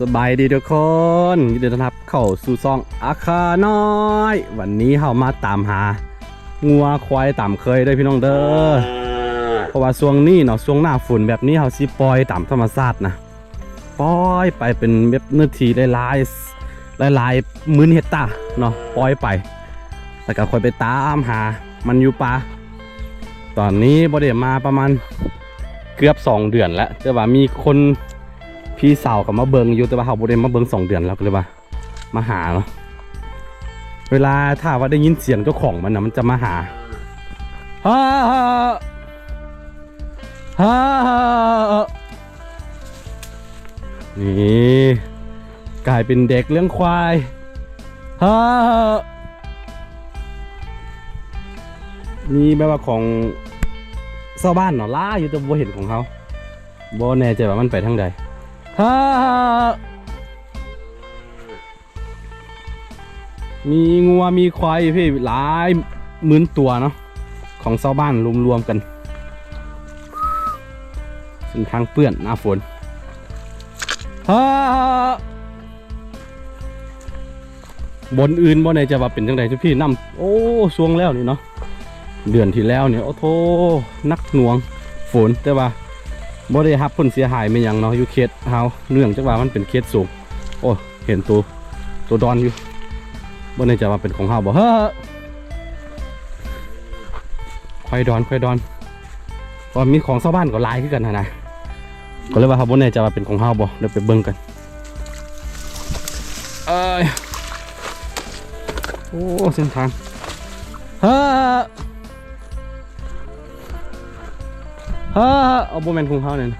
ສະບາຍດີທຸກຄົນ ຍິນດີຕ້ອນຮັບເຂົ້າສູ່ຊ່ອງອາຄານ້ອຍ. ວັນນີ້ເຮົາມາຕາມຫາງົວຄວາຍຕາມເຄີຍເດີພີ່ນ້ອງເດີ ເພາະວ່າຊ່ວງນີ້ເນາະ ຊ່ວງໜ້າຝົນແບບນີ້ ເຮົາຊິປ່ອຍຕາມທຳມະຊາດນະ ປ່ອຍໄປເປັນແບບເນື້ອທີ່ຫຼາຍໆ ຫຼາຍໆໝື່ນເຮັກຕາເນາະ ປ່ອຍໄປ ແລ້ວກໍຄ່ອຍໄປຕາມຫາມັນຢູ່ປ່າ. ຕອນນີ້ບໍ່ໄດ້ມາປະມານເກືອບສອງເດືອນແລ້ວ ແຕ່ວ່າມີຄົນ ພີ່ສາວກໍມາເບິ່ງຢູ່ ແຕ່ວ່າເຮົາບໍ່ໄດ້ມາເບິ່ງສອງເດືອນແລ້ວ ກໍເລີຍວ່າມາຫາເນາະ. ເວລາຖ້າວ່າໄດ້ຍິນສຽງເຈົ້າຂອງມັນນະ ມັນຈະມາຫາ ຮາ ຮາ ນີ້ ກາຍເປັນເດັກລ້ຽງຄວາຍ ຮາ ມີແບບວ່າຂອງຊາວບ້ານເນາະ ຫຼາຍຢູ່ ແຕ່ບໍ່ເຫັນຂອງເຮົາ ບໍ່ແນ່ໃຈວ່າມັນໄປທາງໃດ ຮາ. ມີງົວມີຄວາຍຢູ່ພີ້ຫຼາຍໝື່ນຕົວເນາະ ຂອງຊາວບ້ານລວມໆກັນ. ເສັ້ນທາງເປື້ອນໜ້າຝົນ ຮາ. ບ່ອນອື່ນບໍ່ແນ່ໃຈວ່າເປັນຈັ່ງໃດຈຸພີ່ ນ້ຳ ໂອ້ ຊ່ວງແລ້ວນີ້ເນາະ ເດືອນທີ່ແລ້ວນີ້ ໂອ້ໂທ ໜັກໜ່ວງຝົນ ແຕ່ວ່າບໍ່ໄດ້ຮັບຜົນເສຍຫາຍແມ່ນຫຍັງເນາະ ຢູ່ເຂດເຮົາ ເນື່ອງຈາກວ່າມັນເປັນເຂດສູງ. ໂອ້ ເຫັນໂຕ ໂຕດອນຢູ່ ບໍ່ແນ່ໃຈວ່າເປັນຂອງເຮົາບໍ່ ເຮີ້ ຄວາຍດອນ ຄວາຍດອນ ເພາະມີຂອງຊາວບ້ານກໍຫຼາຍຄືກັນຫັ້ນນະ ກໍເລີຍວ່າເຮົາບໍ່ແນ່ໃຈວ່າເປັນຂອງເຮົາບໍ່ ດຽວໄປເບິ່ງກັນ. ເອີຍ ໂອ້ ເສັ້ນທາງ ຮາ ຮາ ເອົາ ບໍ່ແມ່ນຂອງເຮົານີ້ນະ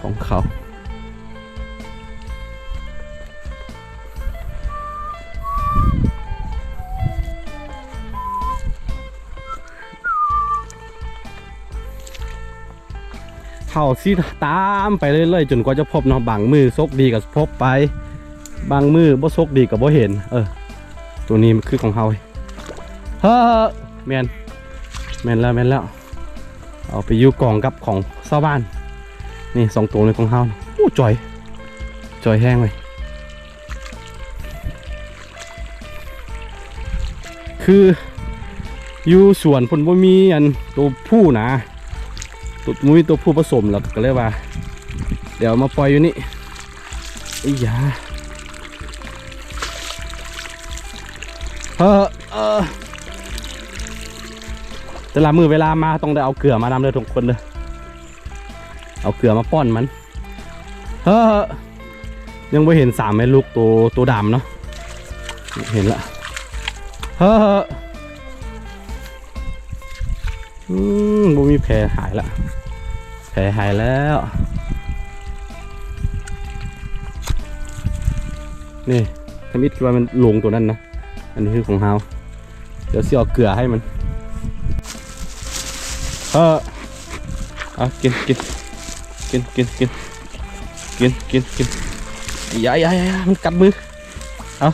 ຂອງເຂົາ. ເຮົາຊິຕາມໄປເລື້ອຍໆ ຈົນກວ່າຈະພົບເນາະ ບາງມື້ໂຊກດີກໍພົບໄປ ບາງມື້ບໍ່ໂຊກດີກໍບໍ່ເຫັນ. ເອີ ໂຕນີ້ຄືຂອງເຮົາ ເຮີ້ ແມ່ນ ແມ່ນແລ້ວ ແມ່ນແລ້ວ ເອົາໄປຢູ່ກອງກັບຂອງຊາວບ້ານ. ນີ້ສອງໂຕນີ້ຂອງເຮົາ. ໂອ້ ຈ່ອຍ ຈ່ອຍແຮງເວີຍ. ຄືຢູ່ສວນເພິ່ນບໍ່ມີອັນໂຕຜູ້ນະ ໂຕ ບໍ່ມີໂຕຜູ້ປະສົມ ແລ້ວກໍເລີຍວ່າ ດຽວເອົາມາປ່ອຍຢູ່ນີ້. ອີຫຍາ ເອີ ເອີ ແຕ່ລະມື້ເວລາມາຕ້ອງໄດ້ເອົາເກືອມານຳເດີທຸກຄົນເດີ ເອົາເກືອມາປ້ອນມັນ. ເຮີ້ ຍັງບໍ່ເຫັນສາມແມ່ລູກໂຕ ໂຕດຳເນາະ ເຫັນລະ. ເຮີ້ ອືມ ບໍ່ມີແຜຫາຍລະ ແຜຫາຍແລ້ວ. ນີ້ ທຳອິດຄິດວ່າມັນລົງໂຕນັ້ນນະ ອັນນີ້ຄືຂອງເຮົາ. ດຽວຊິເອົາເກືອໃຫ້ມັນ. ເອີ ເອົາ ກິນ ກິນ ກິນ ກິນ ກິນ ກິນ ກິນ ກິນ. ຢ່າ ຢ່າ ຢ່າ ມັນກັດມື. ເອົາ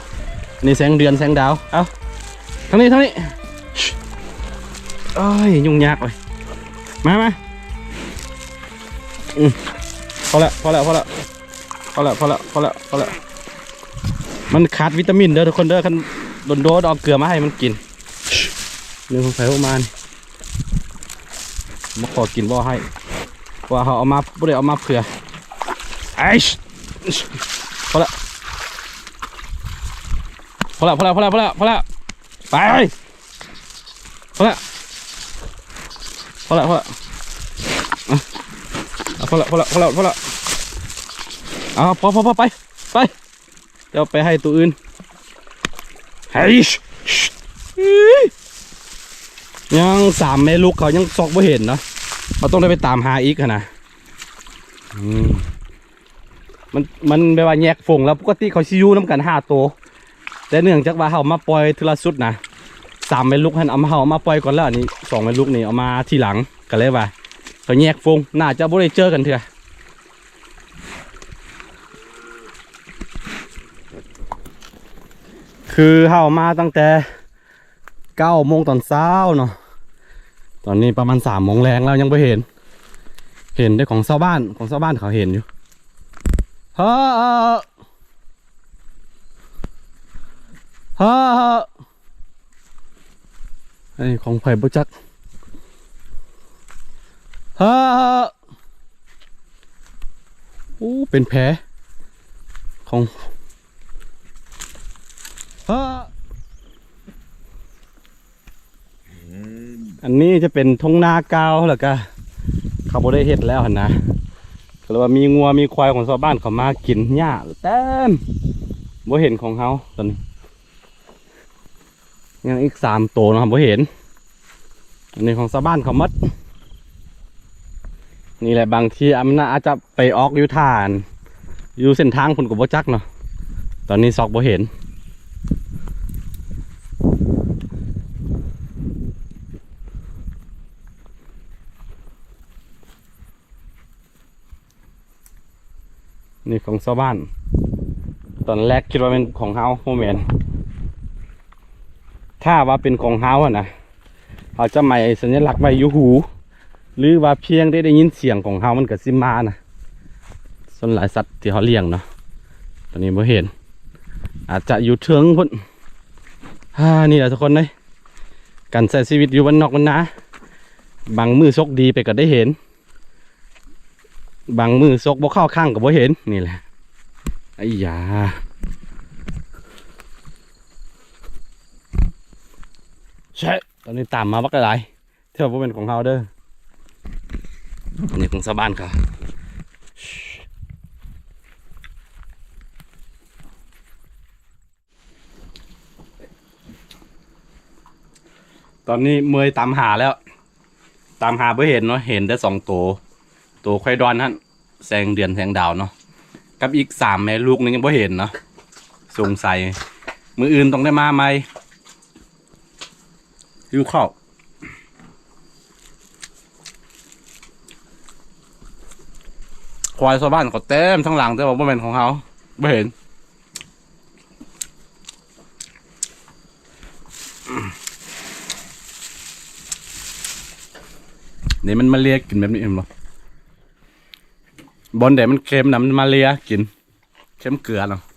ນີ້ແສງເດືອນ ແສງດາວ. ເອົາ ທາງນີ້ ທາງນີ້. ໂອ້ຍ ຫຍຸ້ງຍາກເວີຍ. ມາ ມາ. ອືມ ພໍແລ້ວ ພໍແລ້ວ ພໍແລ້ວ. ພໍແລ້ວ ພໍແລ້ວ ພໍແລ້ວ ພໍແລ້ວ. ມັນຂາດວິຕາມິນເດີທຸກຄົນເດີ ຄັນໂດນໆ ເອົາເກືອມາໃຫ້ມັນກິນ. ເລື່ອງຂອງໃຜຂອງມັນ ມາຂໍກິນບໍ່ໃຫ້ ເພາະວ່າເຮົາເອົາມາ ບໍ່ໄດ້ເອົາມາເພື່ອ ໄອ້ ພໍແລ້ວ ພໍແລ້ວ ພໍແລ້ວ ພໍແລ້ວ ພໍແລ້ວ ພໍແລ້ວ ໄປ. ພໍແລ້ວ ພໍແລ້ວ ພໍແລ້ວ ອ່ະ ພໍແລ້ວ ພໍແລ້ວ ພໍແລ້ວ ພໍແລ້ວ. ເອົາ ພໍ ພໍ ພໍ ໄປ ໄປ ດຽວໄປໃຫ້ໂຕອື່ນ. ໄຫ້ ຍັງສາມແມ່ລູກເຂົາຍັງຊອກບໍ່ເຫັນເນາະ ເຮົາຕ້ອງໄດ້ໄປຕາມຫາອີກຫັ້ນນະ. ອືມ ມັນ ມັນແບບວ່າແຍກຝູງແລ້ວ ປົກກະຕິເຂົາຊິຢູ່ນຳກັນຫ້າໂຕ ແຕ່ເນື່ອງຈາກວ່າເຮົາມາປ່ອຍເທື່ອລະຊຸດນະ ສາມແມ່ລູກຫັ້ນເອົາມາ ເຮົາເອົາມາປ່ອຍກ່ອນແລ້ວ ອັນນີ້ສອງແມ່ລູກນີ້ເອົາມາທີຫຼັງ ກໍເລີຍວ່າເຂົາແຍກຝູງ ໜ້າຈະບໍ່ໄດ້ເຈີກັນເທື່ອ. ຄືເຮົາມາຕັ້ງແຕ່ເກົ້າໂມງຕອນເຊົ້າເນາະ ຕອນນີ້ປະມານສາມໂມງແລງແລ້ວຍັງບໍ່ເຫັນ ເຫັນແຕ່ຂອງຊາວບ້ານ ຂອງຊາວບ້ານເຂົາເຫັນຢູ່. ຮາ ຮາ ອັນນີ້ຂອງໃຜບໍ່ຈັກ ຮາ ໂອ້ ເປັນແພຂອງ ຮາ ອັນນີ້ຈະເປັນທົ່ງນາເກົ່າ ແລ້ວກະເຂົາບໍ່ໄດ້ເຮັດແລ້ວຫັ້ນນະ ກໍເລີຍວ່າມີງົວມີຄວາຍຂອງຊາວບ້ານເຂົາມາກິນຫຍ້າເຕັມ ບໍ່ເຫັນຂອງເຮົາຕອນນີ້ ຍັງອີກສາມໂຕເນາະ ບໍ່ເຫັນ ອັນນີ້ຂອງຊາວບ້ານເຂົາໝົດ. ນີ້ແຫຼະ ບາງທີອຳນາດອາດຈະໄປອອກຢູ່ທ່າ ຢູ່ເສັ້ນທາງພຸ້ນກໍບໍ່ຈັກເນາະ ຕອນນີ້ຊອກບໍ່ເຫັນ. ນີ້ຂອງຊາວບ້ານ ຕອນແລກຄິດວ່າແມ່ນຂອງເຮົາ ບໍ່ແມ່ນ. ຖ້າວ່າເປັນຂອງເຮົາຫັ້ນນະ ເຮົາຈະໝາຍສັນຍະລັກໄວ້ຢູ່ຫູ ຫຼືວ່າພຽງໄດ້ ໄດ້ຍິນສຽງຂອງເຮົາມັນກໍຊິມານະ. ສ່ວນຫຼາຍສັດທີ່ເຮົາລ້ຽງເນາະ ຕອນນີ້ບໍ່ເຫັນ ອາດຈະຢູ່ເທິງພຸ້ນ. ອ່າ ນີ້ແຫຼະທຸກຄົນເອີຍ ການໃຊ້ຊີວິດຢູ່ບ້ານນອກບ້ານນາ ບາງມື້ໂຊກດີໄປກໍໄດ້ເຫັນ ບາງມື້ໂຊກບໍ່ເຂົ້າຂ້າງກໍບໍ່ເຫັນ ນີ້ແຫຼະ. ໄອ້ຢາ ແຊະ ຕອນນີ້ຕາມມາບັກຫຼາຍ ແຕ່ວ່າບໍ່ແມ່ນຂອງເຮົາເດີ. ອັນນີ້ຂອງຊາວບ້ານເຂົາ. ຕອນນີ້ເມື່ອຍຕາມຫາແລ້ວ ຕາມຫາບໍ່ເຫັນເນາະ ເຫັນແຕ່ສອງໂຕ ໂຕໄຂ່ດອນຫັ້ນ ແສງເດືອນແສງດາວເນາະ ກັບອີກສາມແມ່ລູກນີ້ຍັງບໍ່ເຫັນເນາະ. ສົງໄສມື້ອື່ນຕ້ອງໄດ້ມາໃໝ່ ຫິວເຂົ້າ. ຄວາຍຊາວບ້ານກໍເຕັມທັງຫຼັງ ແຕ່ວ່າບໍ່ແມ່ນຂອງເຮົາ ບໍ່ເຫັນ. ນີ້ມັນມາເລຍກິນແບບນີ້ ເຫັນບໍ່? ບ່ອນໃດມັນເຄັມນະ ມັນມາເລຍກິນ ເຄັມເກືອເນາະ.